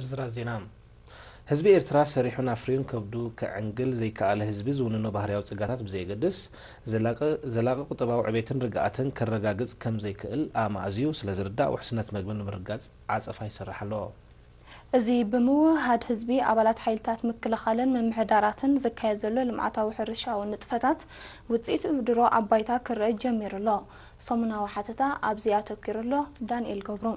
ዝርዝር ዜና። ህዝቢ ኤርትራ ሰሪሑን ኣፍርዩን ከብዱ ከዕንግል ዘይከኣለ ህዝቢ ዝውንኖ ባህርያዊ ጸጋታት ብዘየገድስ፣ ዘላቂ፣ ዘላቂ ቁጠባዊ ዕቤትን ርግኣትን ከረጋግጽ ከም ዘይክእል ኣማእዝዩ ስለ ዝርዳእ፣ ውሕስነት መግቢ ንምርጋጽ ዓጸፋ ይሰርሕ ኣሎ። እዚ ብምውህሃድ ህዝቢ፣ ኣባላት ሓይልታት ምክልኻልን ምምሕዳራትን ዝካየድ ዘሎ ልምዓታዊ ሕርሻዊ ንጥፈታት ውጽኢት ድሮ ኣብ ባይታ ክረአ ጀሚሩ ኣሎ። ሰሙናዊ ሓተታ ኣብዚ ኣተኲሩ ኣሎ። ዳንኤል ገብሩ።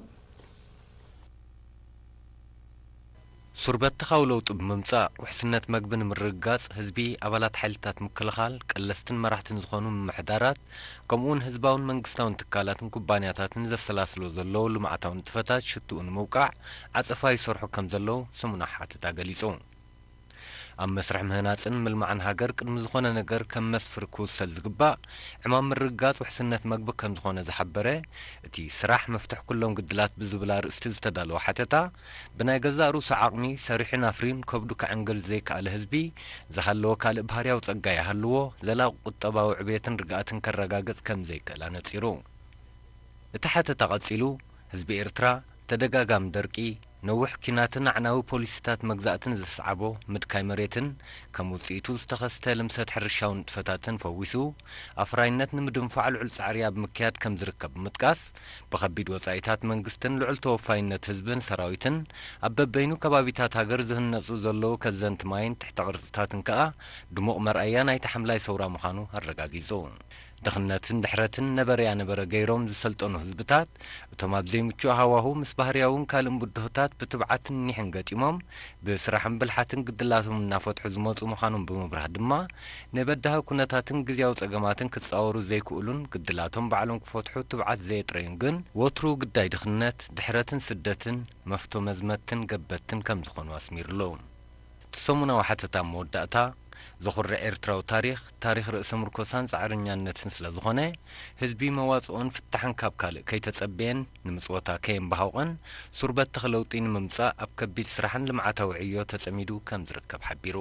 ሱር በተኻዊ ለውጢ ብምምጻእ፣ ውሕስነት መግቢ ንምርግጋጽ፣ ህዝቢ፣ ኣባላት ሓይልታት ምክልኻል፣ ቀለስትን መራሕትን ዝኾኑ ምምሕዳራት፣ ከምኡውን ህዝባውን መንግስታውን ትካላትን ኩባንያታትን ዘሰላስሎ ዘለዉ ልምዓታዊ ንጥፈታት ሽትኡ ንምውቃዕ ዓጸፋ ይሰርሑ ከም ዘለዉ ሰሙናዊ ሓተታ ገሊጹ። ኣብ መስርሕ ምህናጽን ምልማዕን ሃገር ቅድሚ ዝኾነ ነገር ከም መስፍር ክውሰድ ዝግባእ ዕማም ምርግጋጽ ውሕስነት መግቢ ከም ዝኾነ ዝሓበረ እቲ ስራሕ መፍትሕ ኩሎም ግድላት ብዝብል ኣርእስቲ ዝተዳለወ ሓተታ፣ ብናይ ገዛእ ርእሱ ዓቕሚ ሰሪሑን ኣፍርዩን ከብዱ ከዕንግል ዘይከኣለ ህዝቢ፣ ዝሃለወ ካልእ ባህርያዊ ጸጋ ይሃልዎ፣ ዘላቒ ቁጠባዊ ዕብየትን ርግኣትን ከረጋግጽ ከም ዘይክእል ኣነጺሩ። እቲ ሓተታ ቀጺሉ፣ ህዝቢ ኤርትራ፣ ተደጋጋሚ ደርቂ፣ ነዊሕ ኲናትን ኣዕናዊ ፖሊሲታት መግዛእትን ዘስዓቦ ምድካይ መሬትን፣ ከም ውጽኢቱ ዝተኸስተ ልምሰት ሕርሻዊ ንጥፈታትን ፈዊሱ፣ ኣፍራይነት ንምድንፋዕ ልዑል ጻዕሪ ኣብ ምክያድ ከም ዝርከብ ብምጥቃስ፣ ብኸቢድ ወጻኢታት መንግስትን ልዑል ተወፋይነት ህዝብን ሰራዊትን፣ ኣብ በበይኑ ከባቢታት ሃገር ዝህነጹ ዘለዉ ከዘንቲ ማይን ትሕተ ቅርጽታትን ከኣ ድሙቕ መርኣያ ናይቲ ሓምላይ ሰውራ ምዃኑ ኣረጋጊጹ። ድኽነትን ድሕረትን ነበረያ ነበረ ገይሮም ዝሰልጠኑ ህዝብታት፣ እቶም ኣብ ዘይምቹእ ሃዋሁ ምስ ባህርያውን ካልእን ብድሆታት ብትብዓትን ኒሕን ገጢሞም፣ ብስራሕን ብልሓትን ግድላቶም እናፈትሑ ዝመጹ ምዃኖም ብምብራህ ድማ፣ ንበዳሂ ኩነታትን ግዝያዊ ጸገማትን ክጻወሩ ዘይክእሉን ግድላቶም ባዕሎም ክፈትሑ ትብዓት ዘየጥረዩን ግን፣ ወትሩ ግዳይ ድኽነት፣ ድሕረትን ስደትን መፍቶ መዝመትን ገበትን ከም ዝኾኑ ኣስሚሩሉ። እቲ ሰሙናዊ ሓተታ መወዳእታ፣ ዘኹርዕ ኤርትራዊ ታሪኽ፣ ታሪኽ ርእሰ ምርኮሳን ጻዕረኛነትን ስለ ዝኾነ፣ ህዝቢ መዋጽኦን ፍታሕን ካብ ካልእ ከይተጸበየን ንምጽወታ ከየንበሃውቐን፣ ሱር በተኽ ለውጢ ንምምጻእ ኣብ ከቢድ ስራሕን ልምዓታዊ ዕዮ ተጸሚዱ ከም ዝርከብ ሓቢሩ።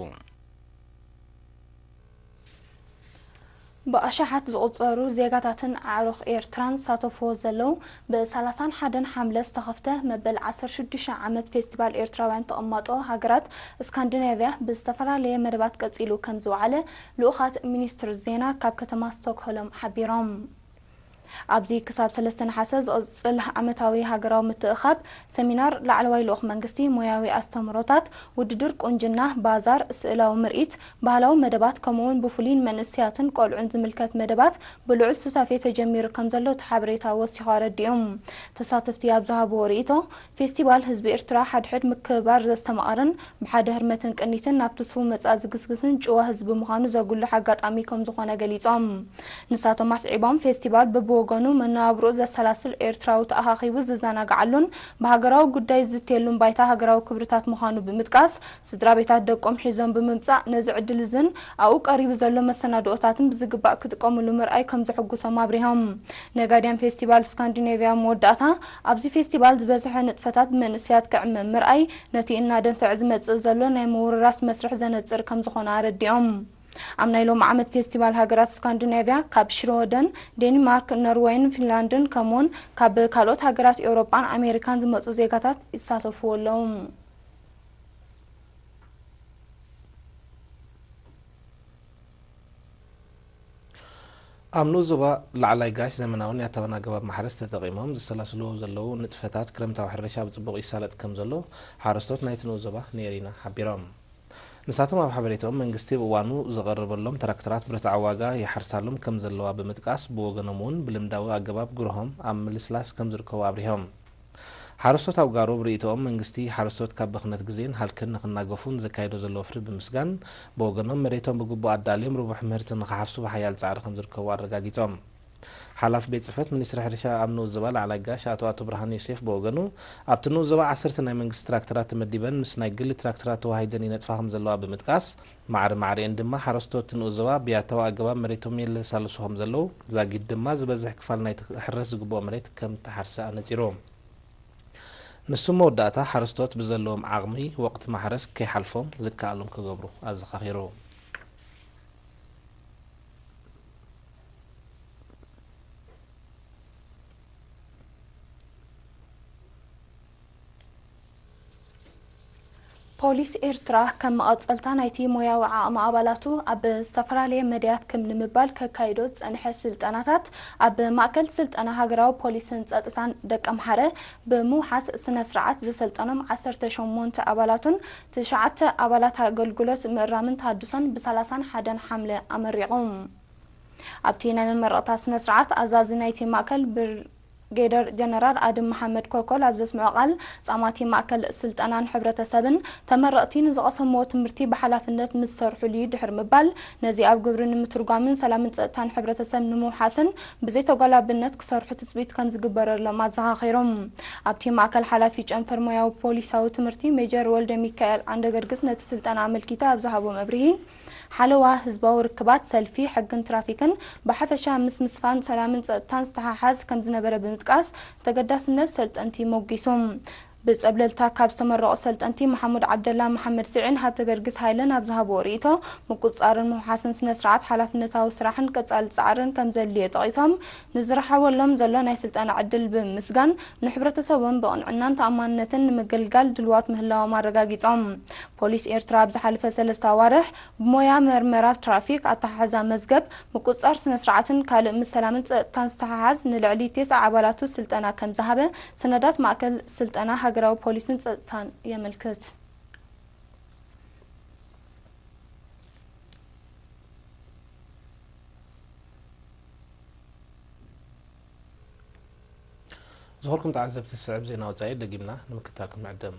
ብኣሽሓት ዝቑጸሩ ዜጋታትን ኣዕሩኽ ኤርትራን ዝሳተፍዎ ዘለዉ፣ ብ ሰላሳን ሓደን ሓምለ ዝተኸፍተ መበል ዓሰርተ ሽዱሽተ ዓመት ፌስቲቫል ኤርትራውያን ተቐማጦ ሃገራት ስካንዲናቭያ ብዝተፈላለየ መደባት ቀጺሉ ከም ዝወዓለ ልኡኻት ሚኒስትሪ ዜና ካብ ከተማ ስቶክሆልም ሓቢሮም። ኣብዚ ክሳብ ሰለስተ ነሓሰ ዝቕጽል ዓመታዊ ሃገራዊ ምትእኻብ፣ ሰሚናር፣ ላዕለዋይ ልኡኽ መንግስቲ፣ ሞያዊ ኣስተምህሮታት፣ ውድድር ቁንጅና፣ ባዛር፣ ስእላዊ ምርኢት፣ ባህላዊ መደባት፣ ከምኡውን ብፍሉይ ንመንእሰያትን ቆልዑን ዝምልከት መደባት ብልዑል ሱታፌ ተጀሚሩ ከም ዘሎ እቲ ሓበሬታ ወሲኹ ኣረዲኡ። ተሳተፍቲ ኣብ ዝሃብዎ ርእይቶ፣ ፌስቲቫል ህዝቢ ኤርትራ ሓድሕድ ምክብባር ዘስተማቕርን ብሓደ ህርመትን ቅኒትን ናብቲ ስዉእ መጻኢ ዝግስግስን ጭዋ ህዝቢ ምዃኑ ዘጉልሕ ኣጋጣሚ ከም ዝኾነ ገሊጾም። ንሳቶም ኣስዒቦም፣ ፌስቲቫል በብወገኑ መነባብርኡ ዘሰላስል ኤርትራዊ ተኣኻኺቡ ዝዘናግዓሉን ብሃገራዊ ጉዳይ ዝዝትየሉን ባይታ ሃገራዊ ክብርታት ምዃኑ ብምጥቃስ፣ ስድራ ቤታት ደቆም ሒዞም ብምምጻእ ነዚ ዕድል እዝን ኣብኡ ቀሪቡ ዘሎ መሰናድኦታትን ብዝግባእ ክጥቀምሉ ምርኣይ ከም ዘሐጉሶም ኣብሪሆም። ነጋድያን ፌስቲቫል ስካንዲኔቭያ መወዳእታ፣ ኣብዚ ፌስቲቫል ዝበዝሐ ንጥፈታት ብመንእሰያት ክዕመም ምርኣይ፣ ነቲ እናደንፈዐ ዝመጽእ ዘሎ ናይ ምውርራስ መስርሕ ዘነጽር ከም ዝኾነ ኣረዲኦም። ኣብ ናይ ሎሚ ዓመት ፌስቲቫል ሃገራት ስካንዲናቭያ ካብ ሽወደን፣ ዴንማርክ፣ ኖርወይን ፊንላንድን ከምኡውን ካብ ካልኦት ሃገራት ኤውሮጳን ኣሜሪካን ዝመጹ ዜጋታት ይሳተፍዎ ኣለዉ። ኣብ ንኡስ ዞባ ላዕላይ ጋሽ ዘመናውን ያታውን ኣገባብ ማሕረስ ተጠቒሞም ዝሰላስልዎ ዘለዉ ንጥፈታት ክረምታዊ ሕርሻ ብጽቡቕ ይሳለጥ ከም ዘሎ ሓረስቶት ናይቲ ንኡስ ዞባ ንኤሪና ሓቢሮም። ንሳቶም ኣብ ሓበሬታኦም መንግስቲ ኣብ እዋኑ ዘቐረበሎም ትራክተራት ብርትዓዊ ዋጋ ይሓርሳሎም ከም ዘለዋ ብምጥቃስ ብወገኖም እውን ብልምዳዊ ኣገባብ ግርሆም ኣብ ምልስላስ ከም ዝርከቡ ኣብሪሆም። ሓረስቶት ኣውጋሮ ብርእይቶኦም መንግስቲ ሓረስቶት ካብ ብኽነት ግዜን ሃልክን ንኽናገፉ ንዘካየዶ ዘሎ ወፍሪ ብምስጋን ብወገኖም መሬቶም ብግቡእ ኣዳልዮም ርቡሕ ምህርቲ ንኽሓፍሱ ብሓያል ጻዕሪ ከም ዝርከቡ ኣረጋጊጾም። ሓላፊ ቤት ጽሕፈት ሚኒስትሪ ሕርሻ ኣብ ንኡስ ዞባ ላዕላይ ጋሽ ኣቶ ኣቶ ብርሃኑ ዮሴፍ ብወገኑ ኣብቲ ንኡስ ዞባ ዓሰርተ ናይ መንግስቲ ትራክተራት ተመዲበን ምስ ናይ ግሊ ትራክተራት ተዋሃሂደን ይነጥፋ ከም ዘለዋ ብምጥቃስ ማዕረ ማዕሪኤን ድማ ሓረስቶት እቲ ንኡስ ዞባ ብያታዊ ኣገባብ መሬቶም የለሳልሱ ከም ዘለዉ ዛጊድ ድማ ዝበዝሕ ክፋል ናይቲ ክሕረስ ዝግብኦ መሬት ከም ተሓርሰ ኣነጺሩ። ንሱ መወዳእታ ሓረስቶት ብዘለዎም ዓቕሚ ወቕቲ ማሕረስ ከይሓልፎም ዝከኣሎም ክገብሩ ኣዘኻኺሩ። ፖሊስ ኤርትራ ከም መቐጸልታ ናይቲ ሞያዊ ዓቕሚ ኣባላቱ ኣብ ዝተፈላለየ መድያት ክም ንምባል ከካይዶ ዝጸንሐ ስልጠናታት ኣብ ማእከል ስልጠና ሃገራዊ ፖሊስን ጸጥታን ደቀምሓረ ብምውሓስ ስነ ስርዓት ዘሰልጠኖም ዓሰርተ ሸሞንተ ኣባላቱን ትሽዓተ ኣባላት ኣገልግሎት ምእራምን ተሃድሶን ብ ሰላሳን ሓደን ሓምለ ኣመሪቑ። ኣብቲ ናይ መመረቕታ ስነ ስርዓት ኣዛዚ ናይቲ ማእከል ብርጌደር ጀነራል ኣድም መሓመድ ኮኮል ኣብ ዘስምዖ ቃል ጻማቲ ማእከል ስልጠናን ሕብረተሰብን ተመረቕቲ ንዝቐሰምዎ ትምህርቲ ብሓላፍነት ምስ ሰርሑሉ እዩ ድሕሪ ምባል ነዚ ኣብ ግብሪ ንምትርጓምን ሰላምን ጸጥታን ሕብረተሰብ ንምውሓስን ብዘይተጓላብነት ክሰርሑ ትጽቢት ከም ዝግበረሎም ኣዘኻኺሮም። ኣብቲ ማእከል ሓላፊ ጨንፈር ሞያዊ ፖሊሳዊ ትምህርቲ ሜጀር ወልደ ሚካኤል ዓንደገርግስ ነቲ ስልጠና ኣመልኪተ ኣብ ዝሃቦ መብርሂ ሓለዋ ህዝባዊ ርክባት ሰልፊ ሕግን ትራፊክን ብሓፈሻ ምስ ምስፋን ሰላምን ጸጥታን ዝተሓሓዝ ከም ዝነበረ ብምጥቃስ ተገዳስነት ሰልጠንቲ ሞጊሱ። ብጸብለልታ ካብ ዝተመረቑ ሰልጠንቲ መሓሙድ ዓብደላ፣ መሓመድ ስዒን ሃብተ ገርግስ ሃይለን ኣብ ዝሃብዎ ርእይቶ ምቁጽጻርን ምውሓስን ስነ ስርዓት ሓላፍነታዊ ስራሕን ቀጻሊ ጻዕርን ከም ዘድልዮ ጠቒሶም ንዝረሓወሎም ዘሎ ናይ ስልጠና ዕድል ብምምስጋን ንሕብረተሰቦም ብቕንዕናን ተኣማንነትን ንምግልጋል ድልዋት ምህላዎም ኣረጋጊጾም። ፖሊስ ኤርትራ ኣብ ዝሓለፈ ሰለስተ ኣዋርሕ ብሞያ መርመራ ትራፊክ፣ ኣተሓሕዛ መዝገብ፣ ምቁጽጻር ስነ ስርዓትን ካልእ ምስ ሰላምን ጸጥታን ዝተሓሓዝ ንልዕሊ ተስዓ ኣባላቱ ስልጠና ከም ዝሃበ ሰነዳት ማእከል ስልጠና ሃገራዊ ፖሊስን ጸጥታን የመልክት። ዝኸርኩም ተዓዘብቲ ዝስዕብ ዜና ወጻኢ ደጊምና ንምክትታልኩም ንዕድም።